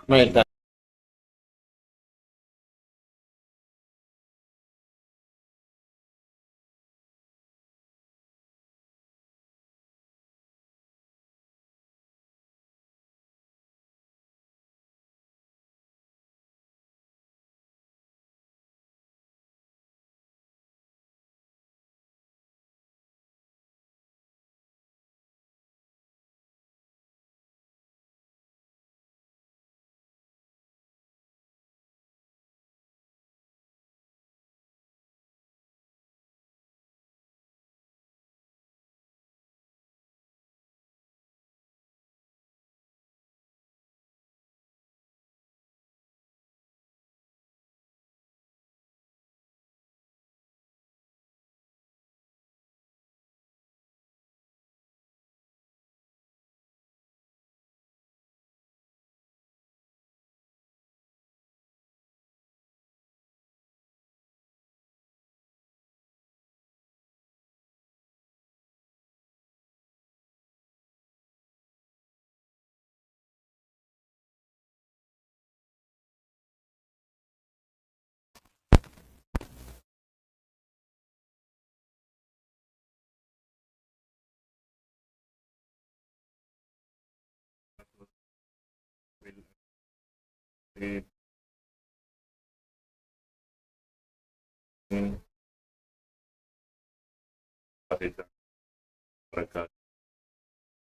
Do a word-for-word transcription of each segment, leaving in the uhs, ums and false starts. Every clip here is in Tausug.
Mayta'.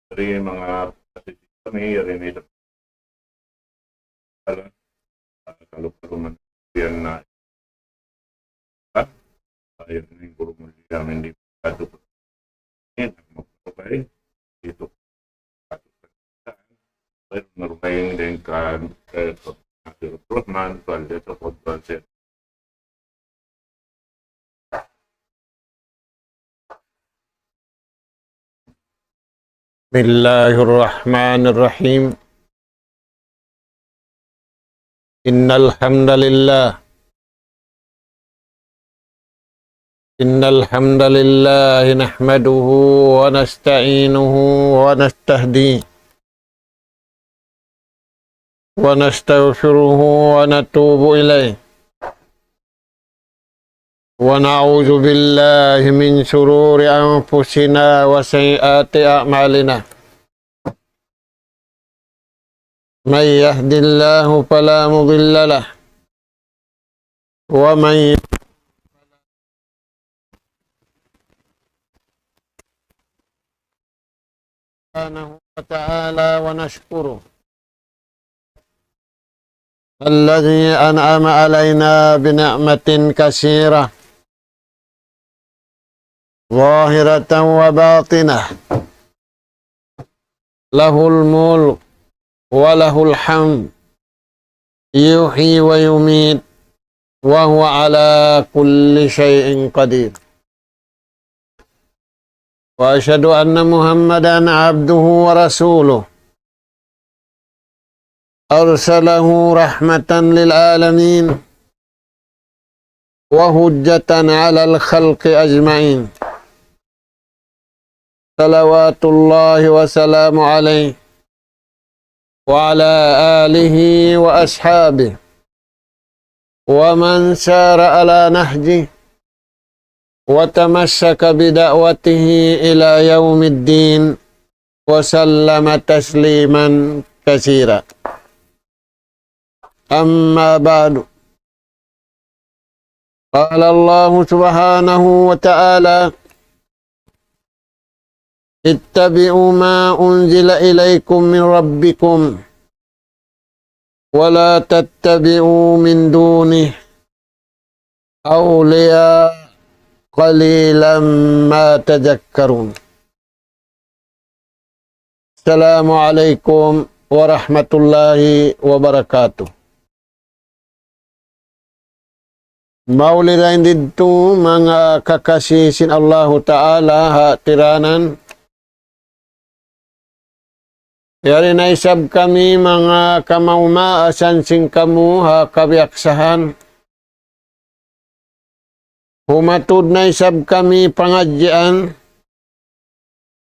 Dari manga kapatid kami, yari na ito. Kalu-kalu man yan na. Ha? Ayaw na yung guru mo, di kami hindi pa ito. Yan, magpapay. Ito. Pero narumayan din ka, eh, Abdul Rahman, Tuwal, ito, Tuwal, بسم الله الرحمن الرحيم. إن الحمد لله، إن الحمد لله نحمده ونستعينه ونستهديه ونستغفره ونتوب إليه، ونعوذ بالله من شرور أنفسنا وسيئات أعمالنا. من يهد الله فلا مضل له، ومن يضلل سبحانه وتعالى ونشكره الذي أنعم علينا بنعمة كثيرة ظاهرة وباطنة، له الملك وله الحمد، يحيي ويميت، وهو على كل شيء قدير. وأشهد أن محمدا عبده ورسوله، أرسله رحمة للعالمين وحجة على الخلق أجمعين، صلوات الله وسلامه عليه وعلى آله وأصحابه ومن سار على نهجه وتمسك بدعوته إلى يوم الدين وسلم تسليما كثيرا. أما بعد، قال الله سبحانه وتعالى: اتبعوا ما أنزل إليكم من ربكم ولا تتبعوا من دونه أولياء قليلا ما تذكرون. السلام عليكم ورحمة الله وبركاته. Mauli dayn didtu manga kakasi sin Allahu Ta'ala ha tiranan. Yari na isab kami manga kamaumaasan sin kamu ha kabiyaksahan. Humatud na isab kami pangadjian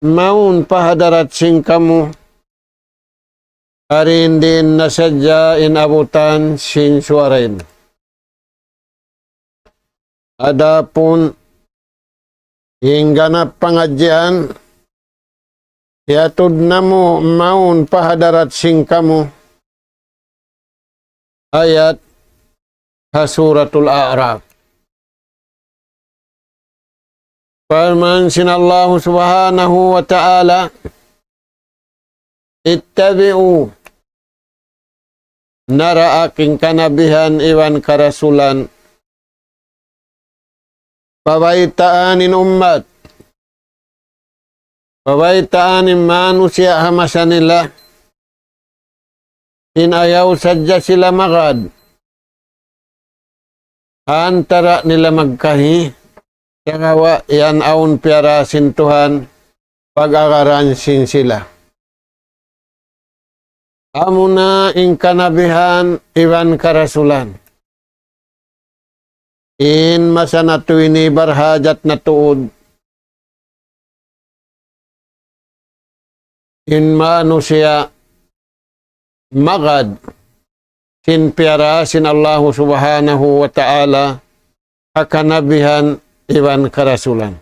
mawn pa hadarat sin kamu. Karin diin na sadja in abutan sin suwara ini. Adapun in ganap pangadjian, hiyatud namu' mawn pa hadarat sin kamu. Ayat ha Suratul A'raf. Parman sin Allahu Subhanahu wa Ta'ala, اتبعوا, naraak in kanabihan iban karasulan, pabaytaan in ummat, pabaytaan in manusiya' ha masa nila, in ayaw sadja sila magad ha antara' nila magkahi, sagawa' yan awn piyara sin Tuhan pag-agaran sin sila. Amuna in kanabihan iban karasulan. In masa natu' ini barhajat na tuud in manusiya' magad sin piyara sin Allahu Subhanahu wa Ta'ala ha kanabihan iban karasulan.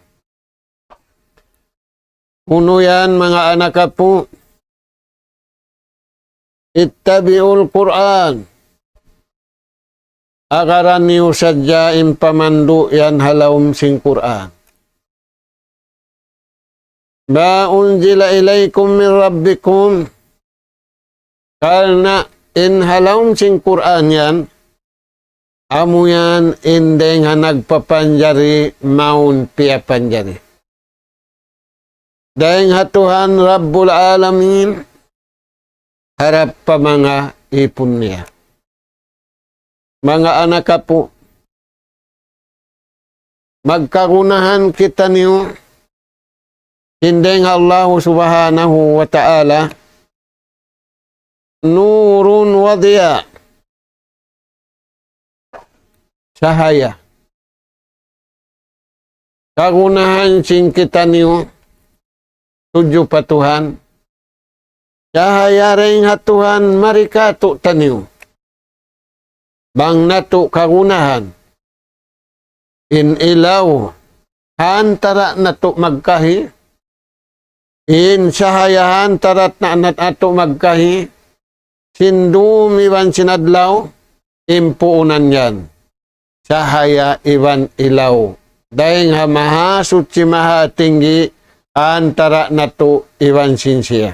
Unu yan, manga anak apu', اتبعوا القرآن. Agaran niyu sadja in pamandu' yan ha lawm sin Qur'an. ما أنزل إليكم من ربكم. Karna' in ha lawm sin Qur'an yan, amu yan in dayng ha nagpapanjari mawn piyapanjari. Dayng ha Tuhan Rabbul Alamin, harap pa manga ipun niya. Manga anak apu', magkagunahan kitaniyu sin dayng ha Allahu Subhanahu wa Ta'ala, نور وضياء. Sahaya. Kagunahan sin kitaniyu tudju pa Tuhan. Sahaya dayng ha Tuhan mari kātu'niyu. Bang natu' kagunahan in ilaw ha antara' natu' magkahi, in sahaya ha antara' na-, natu' magkahi, sin dum iban sin adlaw, in puunan yan. Sahaya iban ilaw. Dayng ha Mahasuchi Mahatinggi, ha antara' natu' iban sin siya.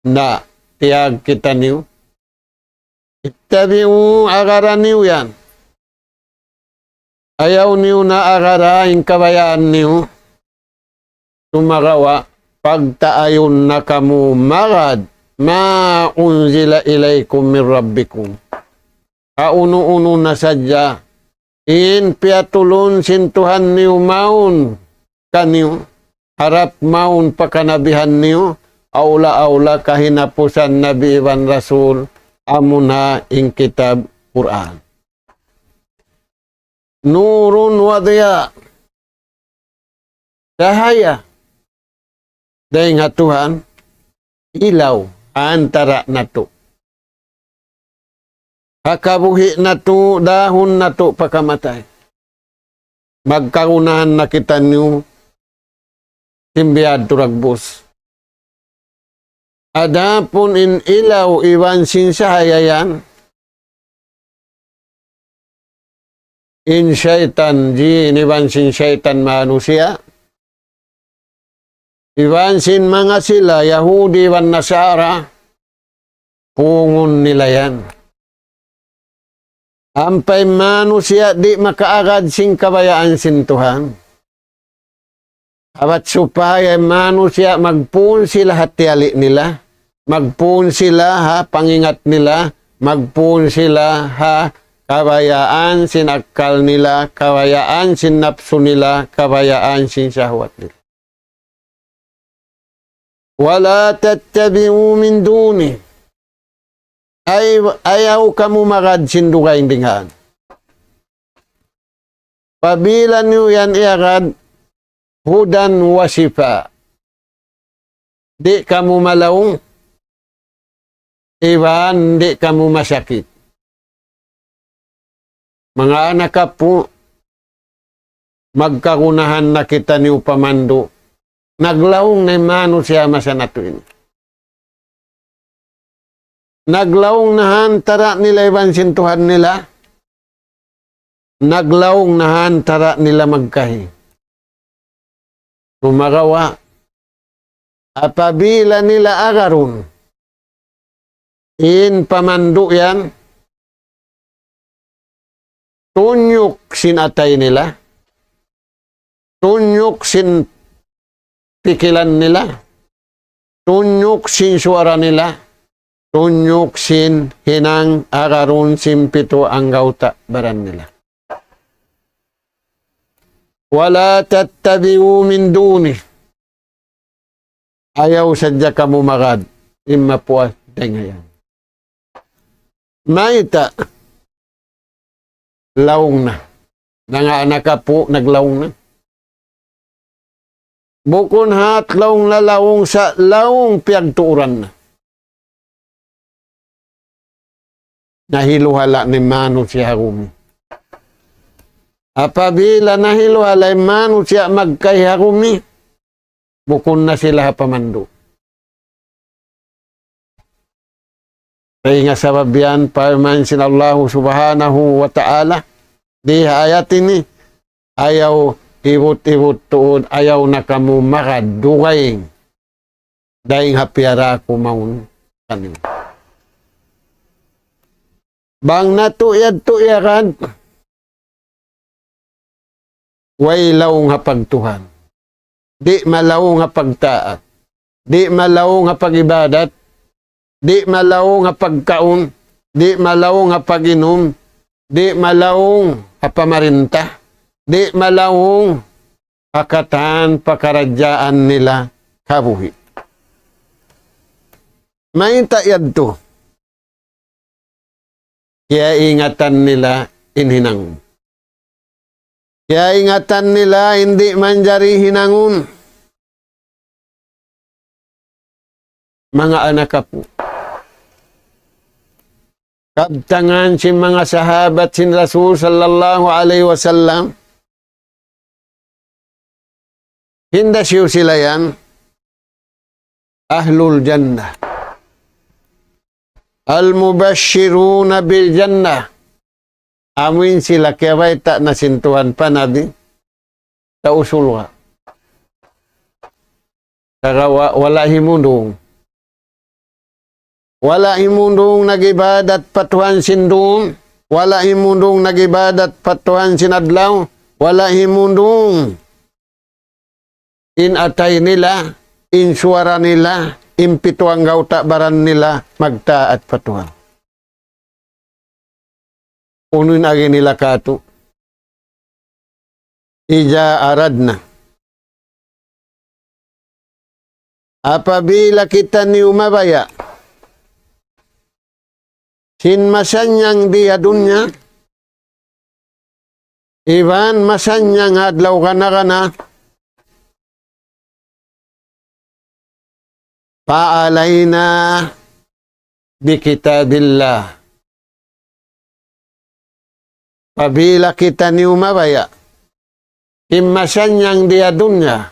Na, tiyag kitaniyu. اتبعوا, agaran niyu yan. Ayaw niyu na agara in kabayaan niyu. Sumagawa', pagtaayun na kamu magad, ما أنزل إليكم من ربكم. Ha unu-unu na sadja in piyatulun sin Tuhan niyu mawn kaniyu, harap mawn pa kanabihan niyu, awla-awla kahinapusan nabi iban rasul, amuna in kitab Qur'an. نور وضياء. Sahaya dayng ha Tuhan, ilaw ha antara' natu'. Ha kabuhi' natu', dahun natu' pa kamatay. Magkagunahan na kitaniyu sin biya' ha dagbus. Adapun in ilaw iban sin sahaya yan, in saytan jin iban sin saytan manusiya', iban sin manga sila Yahudi iban Nasara, pungun nila yan. Ampa in manusiya' di' makaagad sin kabayaan sin Tuhan. Abat supaya in manusiya' magpun sila ha tiyali' nila, magpun sila ha pangingat nila, magpun sila ha kabayaan sin akkal nila, kabayaan sin napsu nila, kabayaan sin sahwat nila. ولا تتبعوا من دونه. Ay, ayaw kamu magad sin dugaing dinghaan. Apabila niyu yan iyagad, هدى وشفاء. Di' kamu malaung iban di' kamu masakit. Manga anak apu', magkagunahan na kitaniyu pamandu'. Naglaung na in manusiya' masa natu' ini. Naglaung na ha antara' nila iban sin Tuhan nila. Naglaung na ha antara' nila magkahi. Sumagawa', apabila nila agarun in pamandu' yan, tunyuk sin atay nila, tunyuk sin pikilan nila, tunyuk sin suwara nila, tunyuk sin hinang agarun sin pitu anggawta' baran nila. ولا تتبعوا من دونه. Ayaw sadja kamu magad, in mapuas dayn ha yan. Mayta'? Laung na. Manga anak apu', naglaung na. Bukun hat laung na laung sa' laung piyagtuuran na. Nahiluhala' in manusiya' ha gumi. Apabila nahiluhala' in manusiya' magkahi ha gumi, bukun na sila ha pamandu'. Dayn ha sabab yan, parman sin Allahu Subhanahu wa Ta'ala, di ha ayat ini, ayaw ibut-ibut tuud, ayaw na kamu magad dugaing dayn ha piyara ku mawn kaniyu. Bang natu' yadtu iyagad, way laung ha pagtuhan. Di' malaung ha pagtaat. Di' malaung ha pag-ibadat. Di' malaung ha pagkaun. Di' malaung ha pag-inum. Di' malaung ha pamarinta. Di' malaung ha katan pakaradjaan nila kabuhi'. Mayta' yadtu? Kiyaingatan nila in hinangun. Kiyaingatan nila in di' manjari hinangun. Manga anak apu'. Kabtangan sin manga sahabat sin Rasul sallallahu alayhi wasallam. Hinda siyu sila yan? Ahlul jannah. Al-mubashshiruna bil jannah. Amuin sila kiyabayta' na sin Tuhan pa Nabi, tau surga'. Sagawa' wala' himundung. Wala' himundung nag-ibadat pa Tuhan sin dum. Wala' himundung nag-ibadat pa Tuhan sin adlaw. Wala' himundung in atay nila, in suwara nila, in pitu anggawta' baran nila magtaat pa Tuhan. Unu in agi nila katu'? إذا أردنا. Apabila kitaniyu mabaya' sin masannyang di ha dunya, iban masannyang adlaw kana-kana, فعلينا بكتاب الله. Apabila kitaniyu mabaya' in masannyang di ha dunya,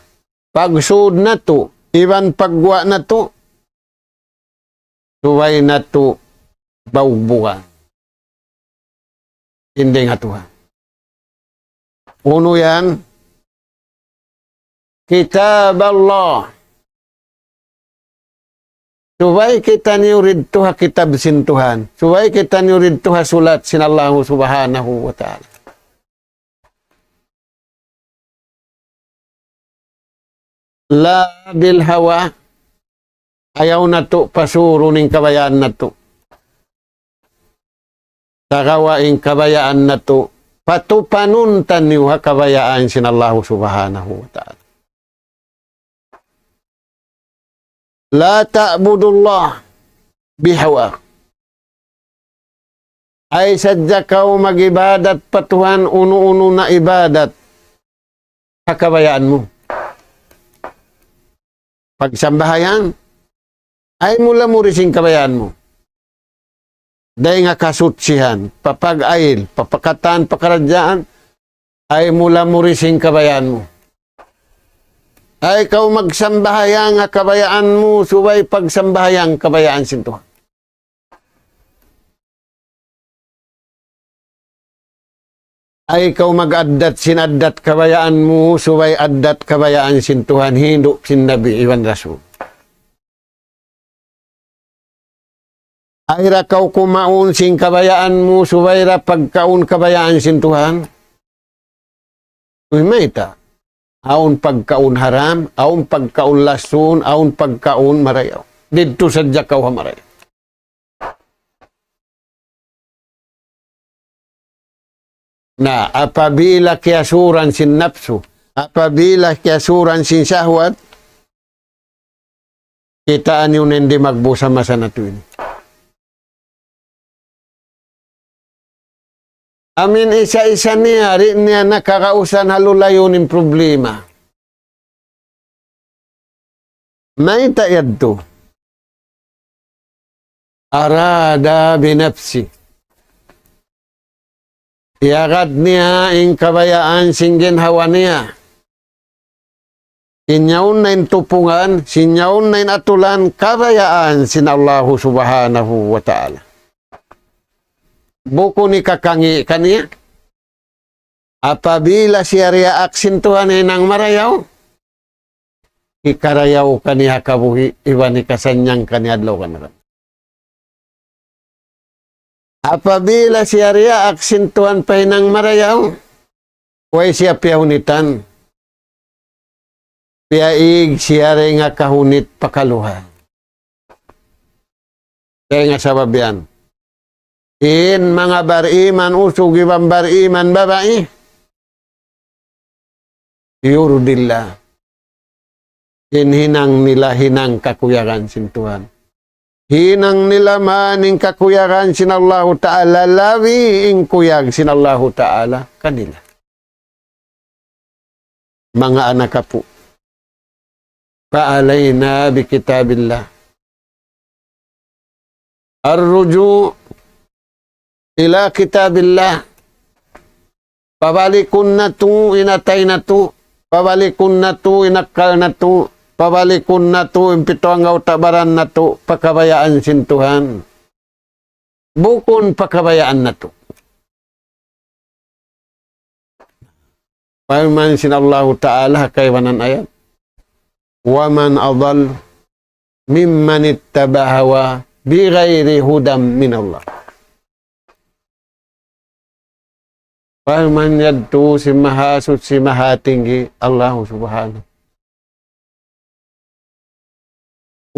pagsud natu', iban pagguwa' natu', subay natu' baugbugan in dayn ha Tuhan. Unu yan? Kitab Allah. Subay kitaniyu didtu ha kitab sin Tuhan. Subay kitaniyu didtu ha sulat sin Allahu Subhanahu wa Ta'ala. لا بالهوى. Ayaw natu' pasurun in kabayaan natu'. Sagawa' in kabayaan natu', patupanun taniyu ha kabayaan sin Allahu Subhanahu wa Ta'ala. لا تعبدوا الله بهواك. Ayaw sadja kaw mag-ibadat pa Tuhan unu-unu na ibadat ha kabayaan mu. Pagsambahayang, ayaw mu lamuri sin kabayaan mu. dayn ha kasutsihan, pa pag-ayil, pa pakatan, pakaradjaan, ay mula mu ri sin kabayaan mu. Ay kaw magsambahayang ha kabayaan mu, subay pagsambahayang kabayaan sin Tuhan. Ay kaw mag-addat sin addat kabayaan mu, subay addat kabayaan sin Tuhan, hindu' sin Nabi iban Rasul. Ay ra kaw kumaun sin kabayaan mu, subay ra pagkaun kabayaan sin Tuhan. Uy, mayta'. Awn pagkaun haram, awn pagkaun lasun, awn pagkaun marayaw. Didtu sadja kaw ha marayaw. Na, apabila kiyasuran sin napsu, apabila kiyasuran sin sahwat, kitaa niyu na in di' magbusa masa natu' ini. Amin isa-isa niya, di' niya na kakausan ha lulayun in problema. Mayta' yadtu? Arada binafsi. Iyagad niya in kabayaan sin ginhawa niya. Sin yaun na in tupungan, sin yaun na in atulan, kabayaan sin Allahu Subhanahu wa Ta'ala. Bukun hikakangi' kaniya. Apabila siya riyaak sin Tuhan hinang marayaw, hikarayaw kaniya ha kabuhi', iban hikasannyang kaniya adlaw kan. Apabila siya riyaak sin Tuhan pa hinang marayaw, way siya piyahunitan. Piyaig siya dayn ha kahunit pa kaluha. Dayn ha sabab yan. In manga bariman usug iban bariman babai. Yurdillah. In hinang nila hinang kakuyagan sin Tuhan. Hinang nila man in kakuyagan sin Allahu Ta'ala, labi in kuyag sin Allahu Ta'ala kanila. Manga anak apu'. فعلينا بكتاب الله. الرجوع إلى كتاب الله. Pabalikun natu' in atay natu', pabalikun natu' in akkal natu', pabalikun natu' in pitu anggawta' baran natu', pa kabayaan sin Tuhan. Bukun pa kabayaan natu'. Parman sin Allahu Ta'ala ha kaibanan ayat, ومن أضل ممن اتبع هواه بغير هدى من الله. Parman yadtu sin Mahasuchi Mahatinggi, Allahu Subhanahu.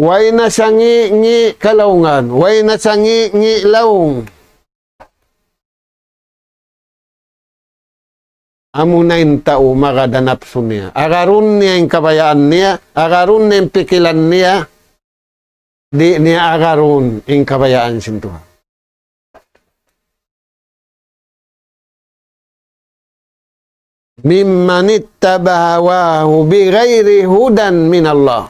Way na sangi'-ngi' kalaungan, way na sangi'-ngi' laung. Amuna in tau magad ha napsu niya. Agarun niya in kabayaan niya, agarun niya in pikilan niya, di' niya agarun in kabayaan sin Tuhan. ممن اتبع هواه بغير هدى من الله.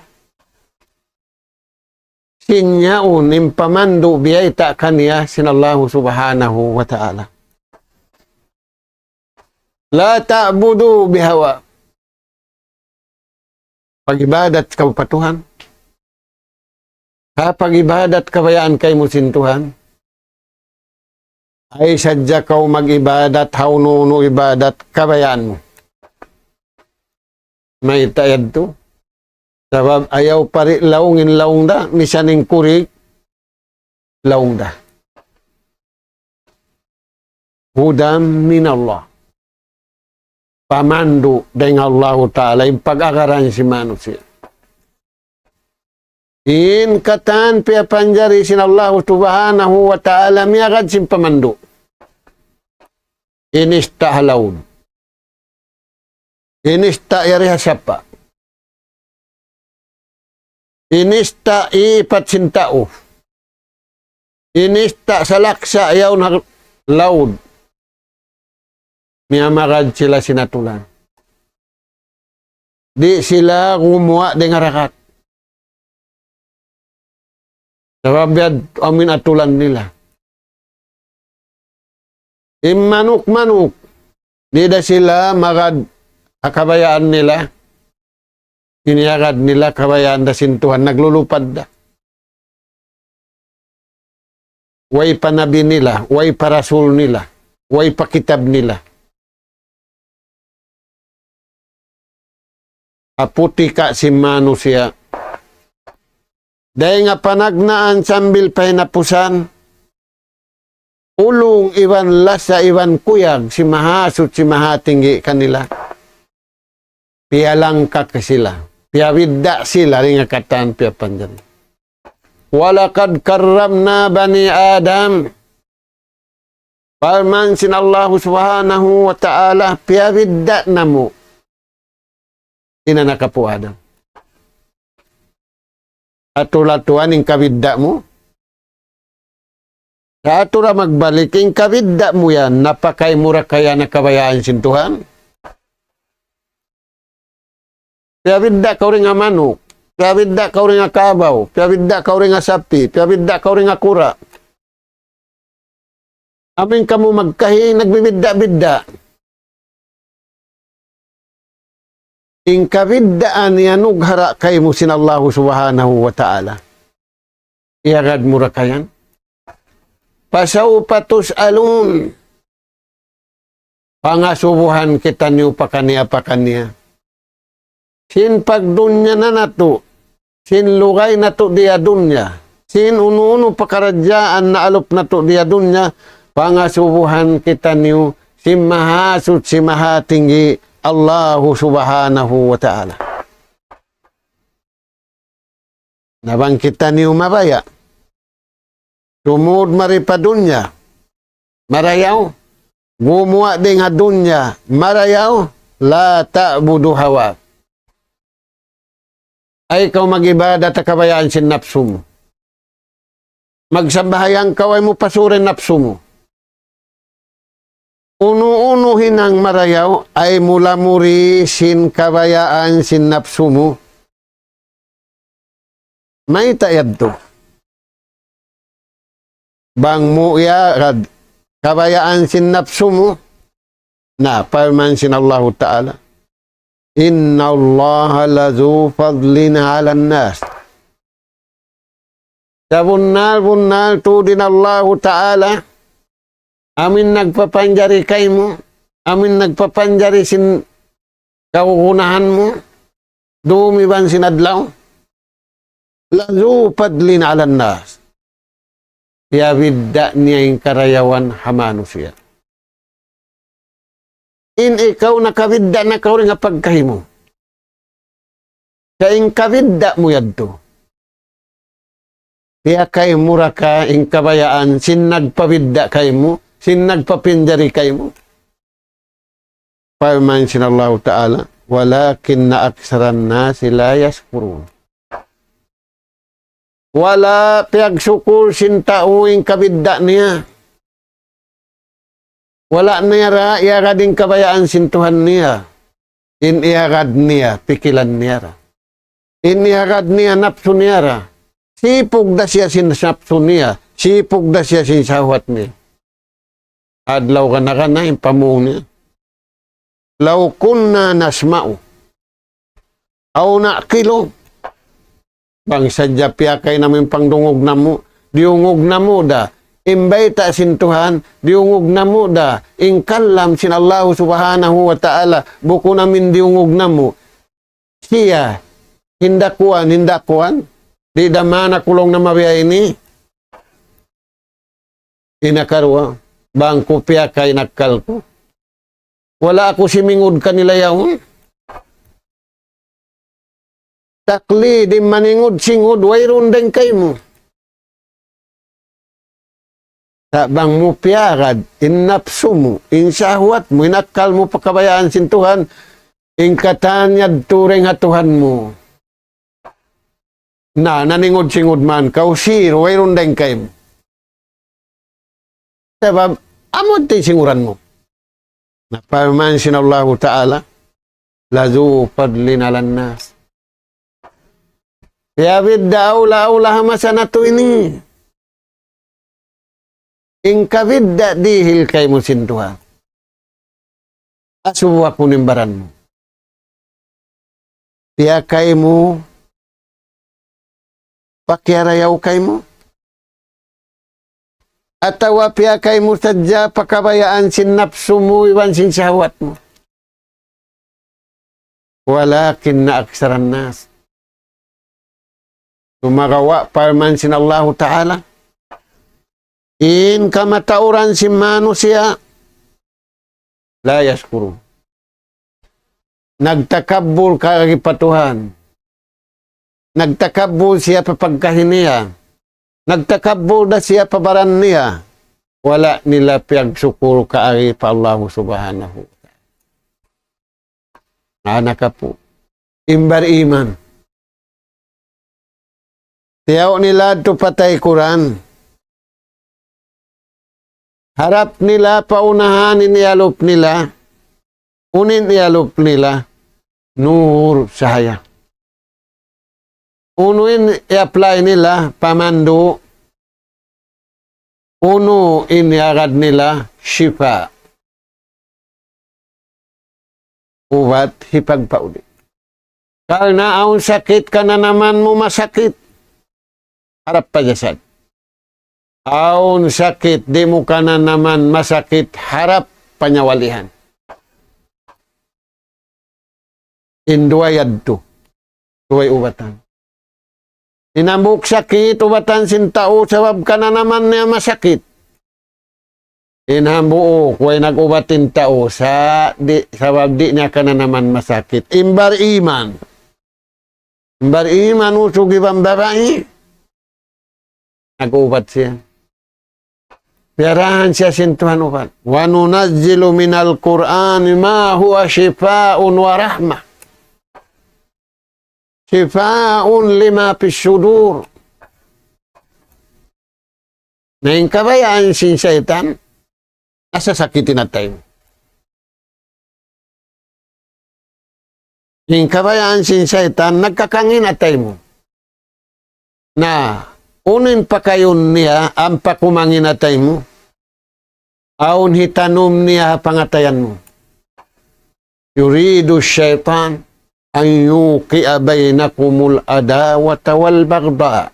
Sin yaun in pamandu' biyayta' kaniya sin Allahu Subhanahu wa Ta'ala. لا تعبدوا بهوى. Pag-ibadat kaw pa Tuhan. Ha pag-ibadat kabayaan kaymu sin Tuhan. Ay sadja kaw mag-ibadat, ha unu-unu ibadat kabayaan mu. Mayta' yadtu? Sabab ayaw pari laung in laung da, misan in kurig laung da. هدى من الله. Pamandu' dayn ha Allahu Ta'ala, in pag-agaran sin manusiya'. In katan piyapanjari sin Allahu Subhanahu wa Ta'ala miyagad sin pamandu'. Inista' ha laud. Inista' yari ha sapa'. Inista' ipat sin tau. Inista' salaksa' yaun ha laud. Miyamagad sila sin atulan. Di' sila gumuwa' dayn ha rakat. Sabab biya' amin atulan nila. In manuk-manuk, di' da sila magad ha kabayaan nila. In iyagad nila kabayaan da sin Tuhan, naglulupad da. Way pa nabi nila, way pa rasul nila, way pa kitab nila. Aputi ka sin manusiya'. Dayn ha panagnaan sambil pa hinapusan, ulung iban lasa iban kuyag sin Mahasuchi Mahatinggi kanila. Piyalangkak sila. Piyabidda' sila dayn ha katan piyapanjari. وَلَقَدْ كَرَّمْنَا بَنِي آدَمَ. Parman sin Allahu Subhanahu wa Ta'ala, piyabidda' namu' in anak apu' Adam. Atul-atulan in kabidda' mu. Sa' atura magbalik in kabidda' mu yan, napakay mu ra kaya na kabayaan sin Tuhan. Piyabidda' kaw dayn ha manuk, piyabidda' kaw dayn ha kabaw, piyabidda' kaw dayn ha sapi, piyabidda' kaw dayn ha kura'. Amin kamu magkahi, nagbibidda'-bidda'. In kabiddaan iyanugara' kaymu sin Allahu Subhanahu wa Ta'ala. Iyagad mu ra kayan. فَسَوْفَ تُسْأَلُونَ. Pangasubuhan kitaniyu pakaniya-pakaniya. Sin pagdunya na natu', sin lugay natu' di ha dunya, sin unu-unu pakaradjaan naalup natu' di ha dunya, pangasubuhan kitaniyu sin Mahasuchi Mahatinggi Allahu Subhanahu wa Ta'ala. Na bang kitaniyu mabaya'. Sumud mari pa dunya. Marayaw. Gumuwa' dayn ha dunya. Marayaw. لَا تَعْبُدُ هَوَاكَ. Ayaw kaw mag-ibadat ha kabayaan sin napsu mu. Magsambahayang kaw, ayaw mu pasuri napsu mu. Unu-unu hinang marayaw, ayaw mu lamuri sin kabayaan sin napsu mu. Mayta' yadtu? Bang mu iyagad kabayaan sin napsu mu, na parman sin Allahu Ta'ala, إِنَّ اللَّهَ لَذُو فَضْلٍ عَلَى النَّاسِ. Sabunnal-bunnal tuud in Allahu Ta'ala, amu in nagpapanjari kaymu, amu in nagpapanjari sin kagunahan mu, dum iban sin adlaw. لَذُو فَضْلٍ عَلَى النَّاسِ. Piyabidda' niya in karayawan ha manusiya'. In ikaw nakabidda' na kaw dayn ha pagkahi mu. Sa' in kabidda' mu yadtu. Piyakay mu ra ka in kabayaan sin nagpabidda' kaymu, sin nagpapinjari kaymu. Parman sin Allahu Ta'ala, وَلَٰكِنَّ أَكْثَرَ النَّاسِ لَا يَشْكُرُونَ. Wala' piyagsukul sin tau in kabidda' niya. Wala' niya ra iyagad in kabayaan sin Tuhan niya. In iyagad niya, pikilan niya ra. In iyagad niya, napsu niya ra. Sipug da siya sin napsu niya. Sipug da siya sin sahwat niya. Adlaw kana-kana in pamung niya. لَوْ كُنَّا نَسْمَعُ أَوْ نَعْقِلُ. Bang sadja piyakay namu' in pangdungug namu', diyungug namu' da in bayta' sin Tuhan, diyungug namu' da in kalam sin Allahu Subhanahu wa Ta'ala, bukun amu in diyungug namu'. Siya, hindakuan, hindakuan, di' da mana kulung na mabiya' ini. Ina karuwa, bang ku piyakay in akkal ku. Wala' aku simingud kanila yaun. Taklid, in maningud-singud, wayruun dayn kaymu. Sa' bang mu piyagad, in napsu mu, in sahwat mu, in akkal mu, pa kabayaan sin Tuhan, in katan yadtu dayn ha Tuhan mu. Na, naningud-singud man kaw, zero, wayruun dayn kaymu. Sabab, amu in singuran mu. Na, parman sin Allahu Ta'ala, لَذُو فَضْلٍ عَلَى النَّاسِ. Piyabidda' awla-awla ha masa natu' ini. In kabidda' dihil kaymu sin Tuhan. Asubu aku in baran mu. Piyakay mu, pakiyarayaw kaymu. Atawa piyakay mu sadja pa kabayaan sin napsu mu iban sin sahawat mu. ولكن أكثر الناس. Sumagawa' parman sin Allahu Ta'ala, in kamatauran sin manusiya', لا يشكرون. Nagtakabbul kaagi pa Tuhan. Nagtakabbul siya pa pagkahi niya. Nagtakabbul da siya pa baran niya. Wala' nila piyagsukul kaagi pa Allahu Subhanahu wa Ta'ala. Anak apu'. In bariman. Tiyaw nila tu patay Quran. Harap nila pa unahan in iyalup nila. Unu in iyalup nila. Nur, sahaya. Unu in i-apply nila, pamandu'. Unu in iyagad nila, shifa. Ubat hipagpauli'. Karna' awn sakit kananaman mu masakit. Harap pa jasad. Awn sakit di' mu kananaman masakit harap pa nyawalihan. In duwa yadtu. Duwa ubatan. In hambuuk sakit, ubatan sin tau sabab kananaman niya masakit. In hambuuk, way nag-ubat in tau sa, di', sabab di' niya kananaman masakit. In bariman. In bariman usug iban babai. Nag-ubat siya. Piyarahan siya sin Tuhan ubat. وَنُنَزِّلُ مِنَ الْقُرْآنِ مَا هُوَ شِفَاءٌ وَرَحْمَةٌ. شِفَاءٌ لِمَا فِي الصُّدُورِ. Na in kabayaan sin saytan, nasasakit in atay mu. In kabayaan sin saytan, nagkakangin atay mu. Na, unu in pakayun niya, ampa kumangin atay mu. Awn hitanum niya ha pangatayan mu. يُرِيدُ الشَّيْطَانُ أَنْ يُوقِعَ بَيْنَكُمُ الْعَدَاوَةَ وَالْبَغْضَاءَ.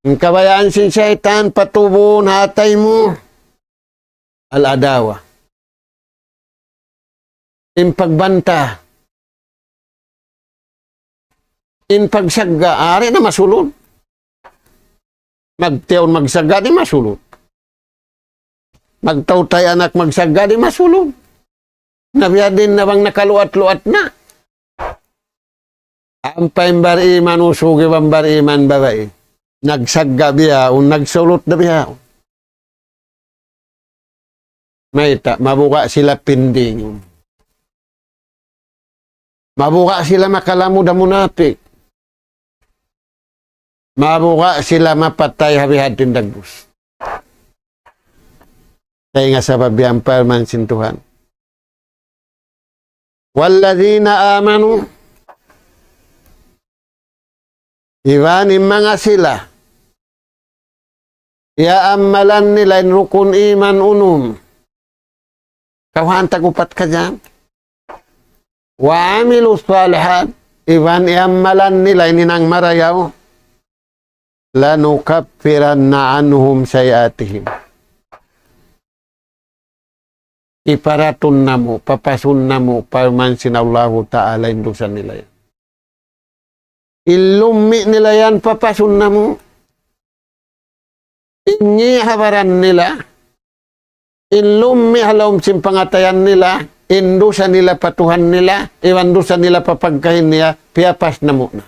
In kabayaan sin saytan patubun ha atay mu. Al-adawa. In pagbanta. In pagsagga', ari na masulud. Magtiyaun magsagga', di' masulud. Magtautay anak magsagga', di' masulud. Na biya' diin na bang nakaluat-luat na. Ampa in bariman usug iban bariman babai. Nagsagga' bihaun, nagsulut da bihaun. Mayta', mabuga' sila pindingun. Mabuga' sila makalamud ha munapik. Mabuga' sila mapatay ha bihadtu in dagbus. Dayn ha sabab yan parman sin Tuhan. وَالَّذِينَ آمَنُوا. Iban in manga sila. Iyaammalan nila in rukun iman unum. Kawhaan tag-upat kajam. وَعَمِلُوا الصَّالِحَاتِ. Iban iyaammalan nila in hinang marayaw. لَنُكَفِّرَنَّ عَنْهُمْ سَيِّئَاتِهِمْ. Iparatun namu', papasun namu', parman sin Allahu Ta'ala in dusa nila yan. In lummi' nila yan papasun namu'. In ngi' ha baran nila. In lummi' ha lawm sin pangatayan nila. In dusa nila pa Tuhan nila. Iban dusa nila pa pagkahi niya. Piyapas namu' na.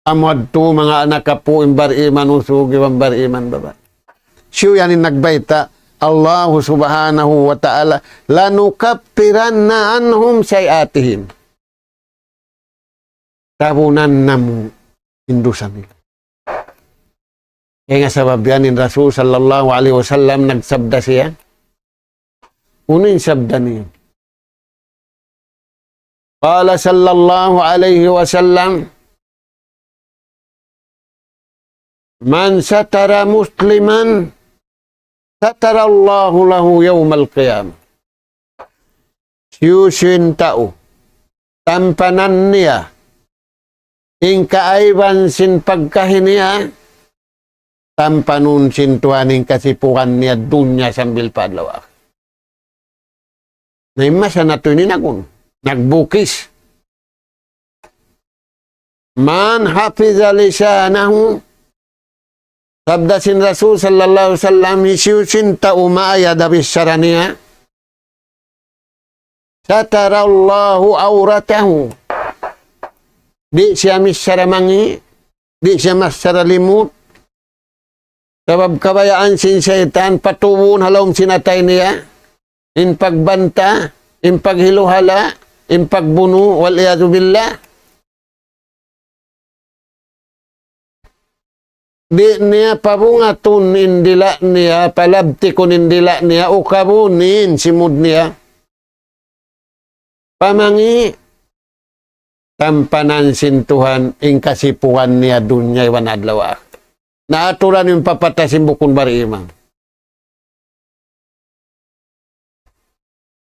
Amu yadtu manga anak apu' in bariman usug iban bariman babai. Siyu yan in nagbayta', Allahu Subhanahu wa Ta'ala, لَنُكَفِّرَنَّ عَنْهُمْ سَيِّئَاتِهِمْ. Tabunan namu' in dusa nila. Kaya nga sabab yan in Rasul sallallahu alayhi wasallam nagsabda siya. Unu in sabda niya? قال صلى الله عليه وسلم، من ستر مسلما ستر الله له يوم القيامة. Hisiyu-siyu in tau tampanan niya in kaaiban sin pagkahi niya, tampanun sin Tuhan in kasipugan niya dunya sambil pa adlaw akhirat. Na in masa natu' ini nagun, nagbukis. من حفظ لسانه, sabda sin Rasul sallallahu alayhi wasallam, hisiyu-siyu in tau maaya da bichara niya, ستر الله عورته. Di' siya michara mangi', di' siya michara limut. Sabab kabayaan sin saytan patubuun ha lawm sin atay niya in pagbanta, in paghiluhala', in pagbunu', والعياذ بالله. Di' niya pabungatun in dila' niya, palabtikun in dila' niya, ukabun in simud niya. Pamangi', tampanan sin Tuhan in kasipugan niya dunya iban adlaw akhirat. Na aturan in papatay sin bukun bariman.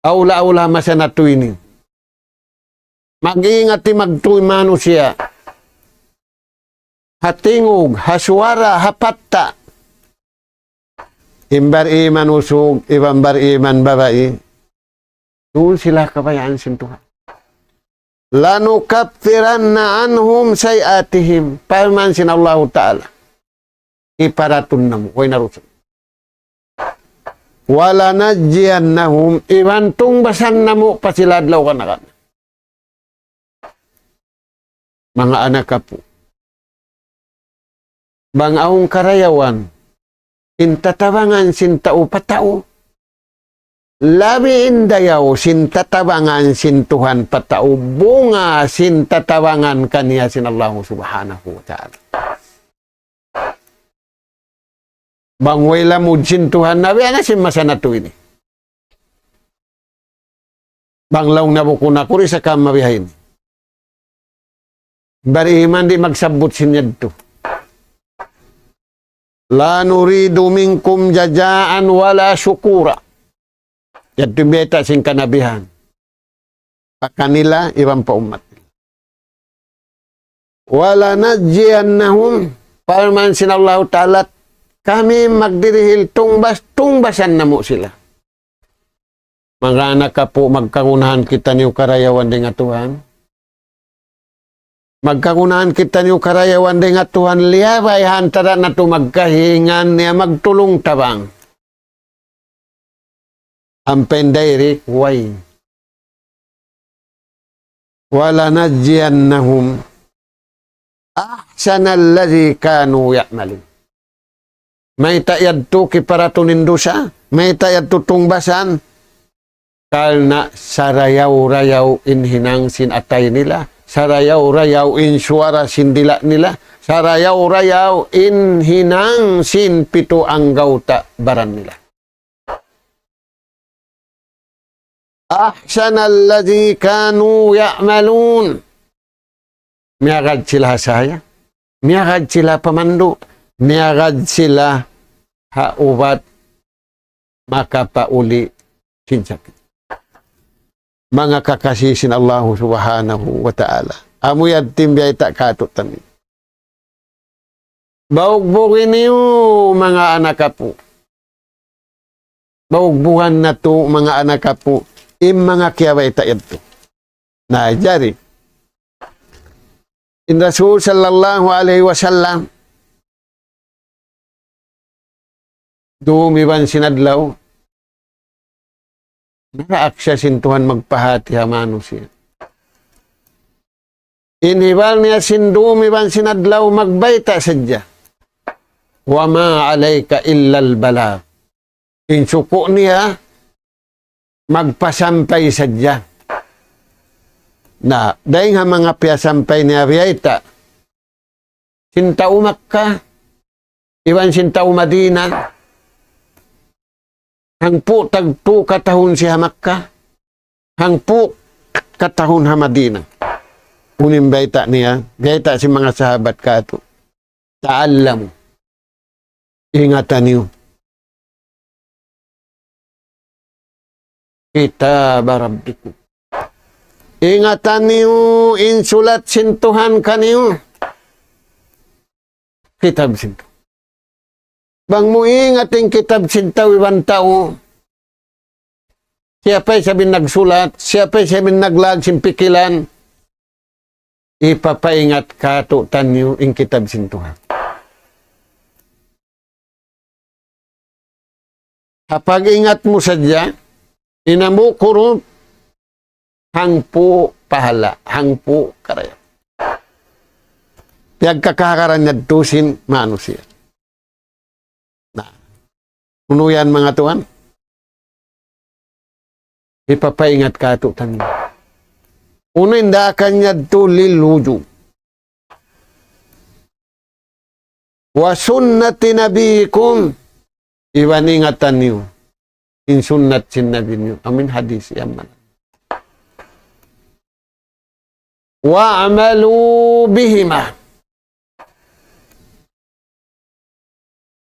Awla-awla masa natu' ini. Mag-ingat in magtuy manusiya'. Ha tingug, ha suwara, ha patta'. In bariman usug, iban bariman babai. Duun sila kabayaan sin Tuhan. لنكفرن عنهم سيئاتهم. Parman sin Allahu Ta'ala. Kiparatun namu', way na rusun. ولنجزينهم, iban tungbasan namu' pa sila adlaw kana-kana. Manga anak apu'. Bang awn karayawan, in tatabangan sin tau pa tau. Labi in dayaw sin tatabangan sin Tuhan pa tau, bunga sin tatabangan kaniya sin Allah Subhanahu wa Ta'ala. Bang way lamud sin Tuhan, na biya' na sin masa natu' ini. Bang laung na bukun aku ri sa kama bihaini. Bariman di' magsabbut sin yadtu. لا نريد منكم جزاء ولا شكورا. Yadtu in bayta' sin kanabihan. Pa kanila, iban pa ummat. ولنجزينهم, parman sin Allahu Ta'ala, kami magdirihil tungbas, tungbasan namu' sila. Manga anak apu', magkagunahan kitaniyu karayawan dayn ha Tuhan. Magkagunahan kitaniyu karayawan dayn ha Tuhan, liyabay ha antara natu' magkahi, ngan niya magtulung-tabang. Ampa in direct, way. ولنجزينهم أحسن الذي كانوا يعملون. Mayta' yadtu kiparatun in dusa, mayta' yadtu tungbasan, karna' sarayaw-rayaw in hinang sin atay nila, sarayaw-rayaw in suwara sin dila' nila, sarayaw-rayaw in hinang sin pitu anggawta' baran nila. أحسن الذي كانوا يعملون. Miyagad sila ha sahaya, miyagad sila ha pamandu', miyagad sila ha ubat makapauli' sin sakit. Manga kakasi sin Allahu Subhanahu wa Ta'ala. Amu yadtu in biyayta' kātu'niyu. Baugbugin niyu manga anak apu'. Baugbugan natu' manga anak apu'. In manga kiyabayta' yadtu. Na, jari. In Rasul sallallahu alayhi wasallam, dum iban sin adlaw, naraak siya sin Tuhan magpahāti ha manusiya'. In hibal niya sin dum iban sin adlaw magbayta' sadja. وما عليك إلا البلاغ. In suku' niya magpasampay sadja. Na, dayng ha manga piyasampay niya biyayta' sin tau Makkah, iban sin tau Madina, hangpu' tagtu katahun siya ha Makkah, hangpu' katahun ha Madina. Unu in bayta' niya, bayta' sin manga sahabat kātu'. تعلموا. Ingatan niyu. Kitaba Rabbikum. Ingatan niyu in sulat sin Tuhan kaniyu. Kitab sin Tuhan. Bang mu ingat in kitab sin tau iban tau, siya pa isab in nagsulat, siya pa isab in naglag sin pikilan, hipapaingat kātu'niyu in kitab sin Tuhan. Ha pag-ingat mu sadja, in hambuuk hurup, hangpu' pahala', hangpu' karayawan. Piyagkakahagaran yadtu sin manusiya'. Na, unu yan, manga tuwan? Hipapaingat kātu'niyu. Unu in daakan yadtu? Lil wujub. Wa sunnati nabiyikum, iban ingatan niyu in sunnat sin Nabi niyu, amuin hadis yan man. Wa'malu bihima.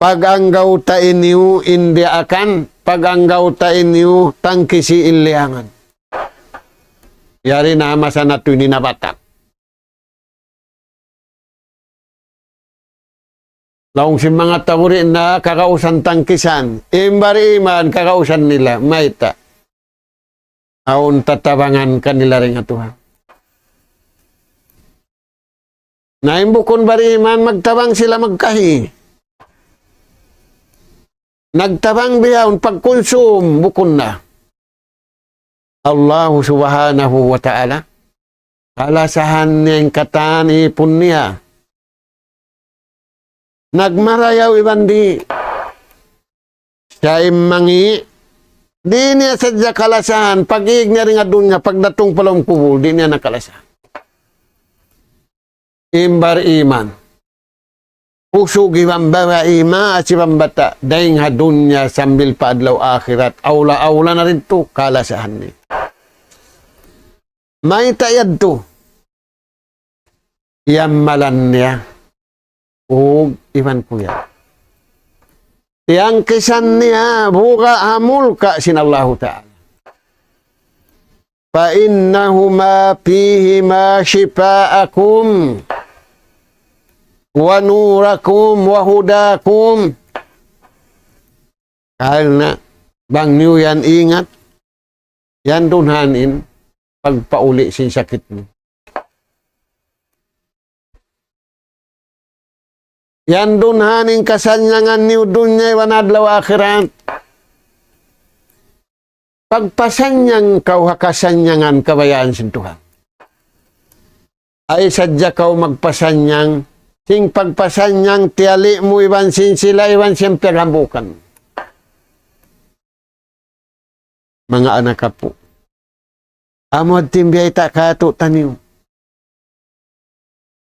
Pag-anggawta' niyu in daakan, pag-anggawta' niyu tangkisi in liyangan. Yari na masa natu' ini na batak. Laung sin manga tau di' na kagausan tangkisan. In bariman kagausan nila, mayta'? Awn tatabangan kanila dayn ha Tuhan. Na in bukun bariman, magtabang sila magkahi. Nagtabang bihaun pagkunsum, bukun na. Allahu Subhanahu wa Ta'ala, kalasahan niya in katan ipun niya. Nagmarayaw iban di'. Siya in mangi', di' niya sadja kalasahan, pag-īg niya dayn ha dunya, pagdatung pa lawm kubul, di' niya na kalasahan. In bariman. Usug iban babai, maas iban bata', dayn ha dunya sambil pa adlaw akhirat, awla-awla na didtu, kalasahan niya. Mayta' yadtu? Iyammalan niya. Ug iban kuya. Tiyangkisan niya, buga' ha mulka' sin Allahu Ta'ala. فإنهما فيهما شفاءكم ونوركم وهداكم. Karna' bang niyu yan ingat, yan dunhan in pagpauli' sin sakit niyu. Yan dunhan in kasannyangan niyu dunya iban adlaw akhirat. Pagpasannyangan kaw ha kasannyangan kabayaan sin Tuhan. Ay sadja kaw magpasannyang, sin pagpasannyang tiyali' mu iban sin sila iban sin piyaghambuukan. Manga anak apu'. Amu in biyayta' kātu'niyu.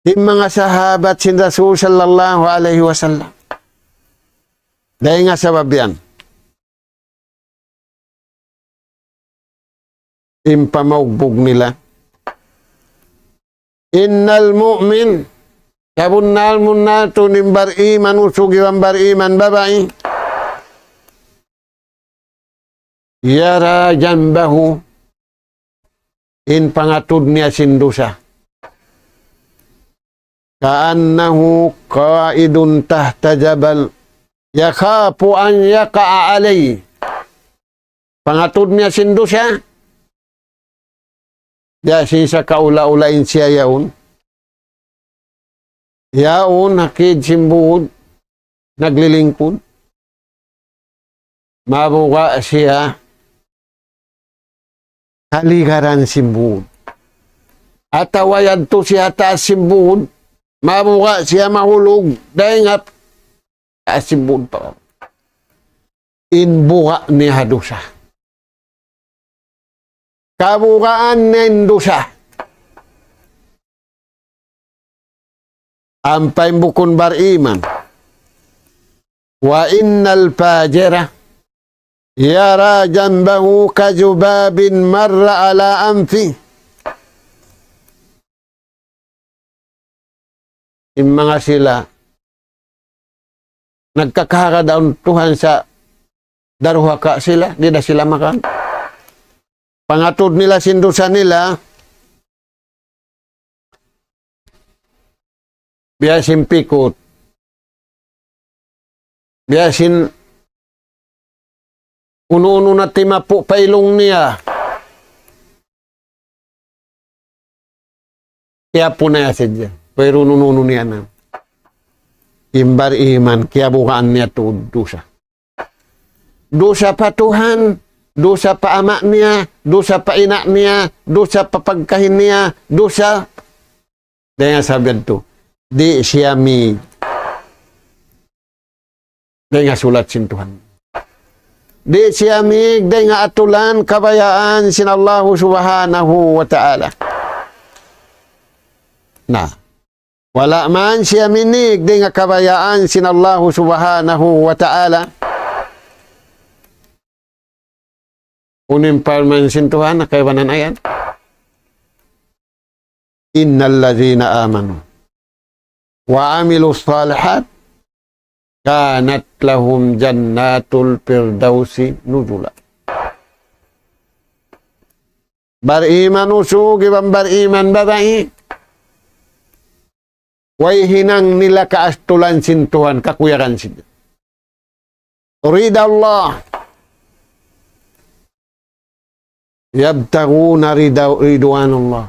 Sin manga sahabat sin Rasul sallallahu alayhi wasallam. Dayn ha sabab yan. In pamaugbug nila. إن المؤمن, sabunnal-bunnal tuud in bariman usug iban bariman babai. يرى ذنبه, in pangatud niya sin dusa. كأنه قاعد تحت جبل يخاف أن يقع عليه. Pangatud niya sin dusa. Biya' sin sakaula-ula in siya yaun. Yaun ha kid sin būd, naglilingkud. Mabuga' siya taligaran sin būd. Atawa yadtu siya taas sin būd, mabuga' siya mahulug, dayn ha taas sin būd pa. In buga' niya ha dusa. Kabugaan niya in dusa. Ampa in bukun bariman. وإن الفاجر يرى ذنبه كذباب مر على أنفه. In manga sila Nagkakaharadaun Tuhan sa daruhaka sila, di' da sila makan. Pangatud nila sin dusa nila, biya' sin pikut. Biya' sin unu-unu na timapu' pa ilung niya. Kiyapun niya sadja. Pero unu-unu niya na. In bar-iman, kiyabugaan niya tuud dusa. Dusa pa Tuhan, dusa pa ama' niya, dusa pa ina' niya, dusa pa pagkahi niya, dusa. Dayn ha sabab yadtu, di' siya mig dayn ha sulat sin Tuhan. Di' siya mig dayn ha atulan kabayaan sin Allahu Subhanahu wa Ta'ala. Na, wala' man siya minig dayn ha kabayaan sin Allahu Subhanahu wa Ta'ala. Unu in parman sin Tuhan, kaibanan ayat. إن الذين آمنوا وعملوا الصالحات كانت لهم جنات الفردوس نزلا. Bar-iman usug iban bar-iman babai. Way hinang nila kaastulan sin Tuhan, kakuyagan sin Tuhan. رضا الله. يبتغون رضا، رضوان الله.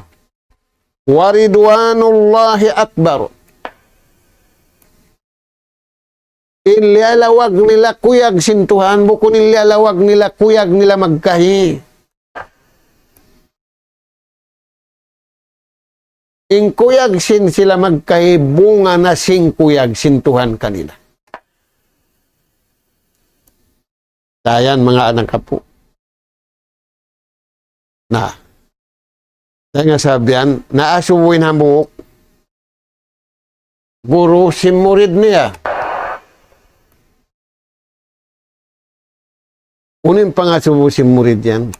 ورضوان الله أكبر. In liyalawag nila kuyag sin Tuhan, bukun in liyalawag nila kuyag nila magkahi. In kuyag sin sila magkahi, bunga na sin kuyag sin Tuhan kanila. Dayn ha manga anak apu'. Na. Dayn ha sabab yan, naasubu in hambuuk guru sin murid niya. Unu in pangasubu sin murid yan?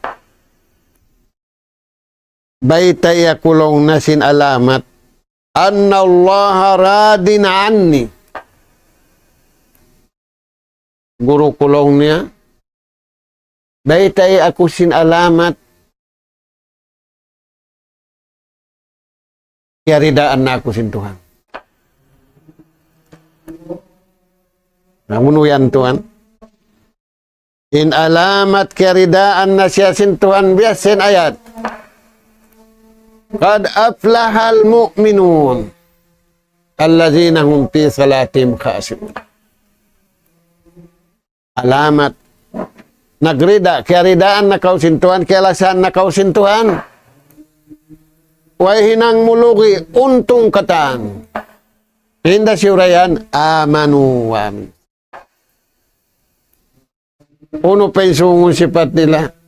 Baytai aku laung niya sin alamat, أن الله راض عني. Guru ku laung niya, baytai aku sin alamat kiyaridaan na aku sin Tuhan. Na, unu yan, tuwan? In alamat kiyaridaan na siya sin Tuhan, biya' sin ayat, قد أفلح المؤمنون الذين هم في صلاتهم خاشعون. Alamat. Nagrida, kiyaridaan na kaw sin Tuhan, kiyalasahan na kaw sin Tuhan. Way hinang mu lugi, untung katan. Hinda siyurayan, آمنوا وعملوا. Unu pa in sūngun sipat nila?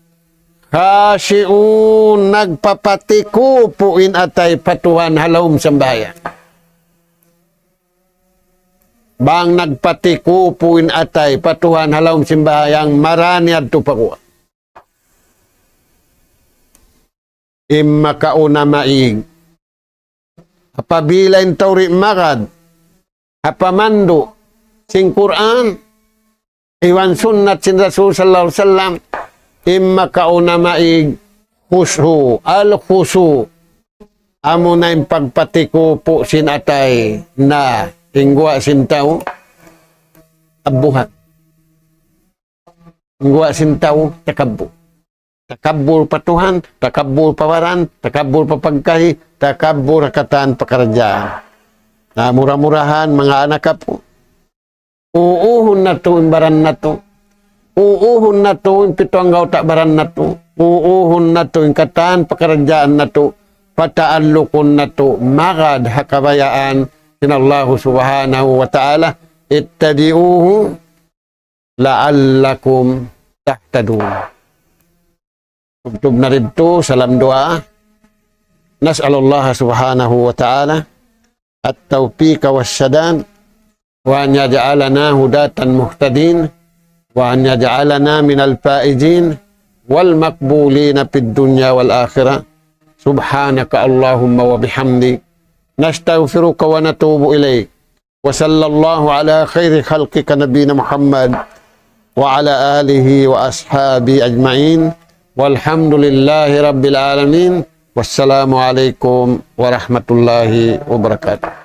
خاشعون, nagpapatikupu in atay pa Tuhan ha lawm sambahayang. Bang nagpatikupu in atay pa Tuhan ha lawm sambahayang, marani yadtu pa kuwa. In makauna maig. Apabila in tau di' magad ha pamandu' sin Qur'an iban sunnat sin Rasul sallallahu alayhi wasallam, in makauna maig khushu', al-khushu'. Amuna in pagpatikupu sin atay na in guwa' sin tau kabbuhan. In guwa' sin tau takabbur. Takabbur pa Tuhan, takabbur pa baran, takabbur pa pagkahi, takabbur ha katan pakaradjaan. Na, mura-murahan, manga anak apu'. Uuhun natu' in baran natu'. Uuhun natu' in pitu anggawta' baran natu'. Uuhun natu' in katan pakaradjaan natu'. Pataallukun natu' magad ha kabayaan sin Allahu Subhanahu wa Ta'ala. اتبعوه لعلكم تهتدون. Tubtub na didtu, salam duwaa. نسأل الله سبحانه وتعالى التوفيق والسداد، وأن يجعلنا هداة مهتدين، وأن يجعلنا من الفائزين والمقبولين في الدنيا والآخرة. سبحانك اللهم وبحمدك، نستغفرك ونتوب إليك. وصلى الله على خير خلقك نبينا محمد وعلى آله وأصحابه أجمعين. والحمد لله رب العالمين. والسلام عليكم ورحمة الله وبركاته.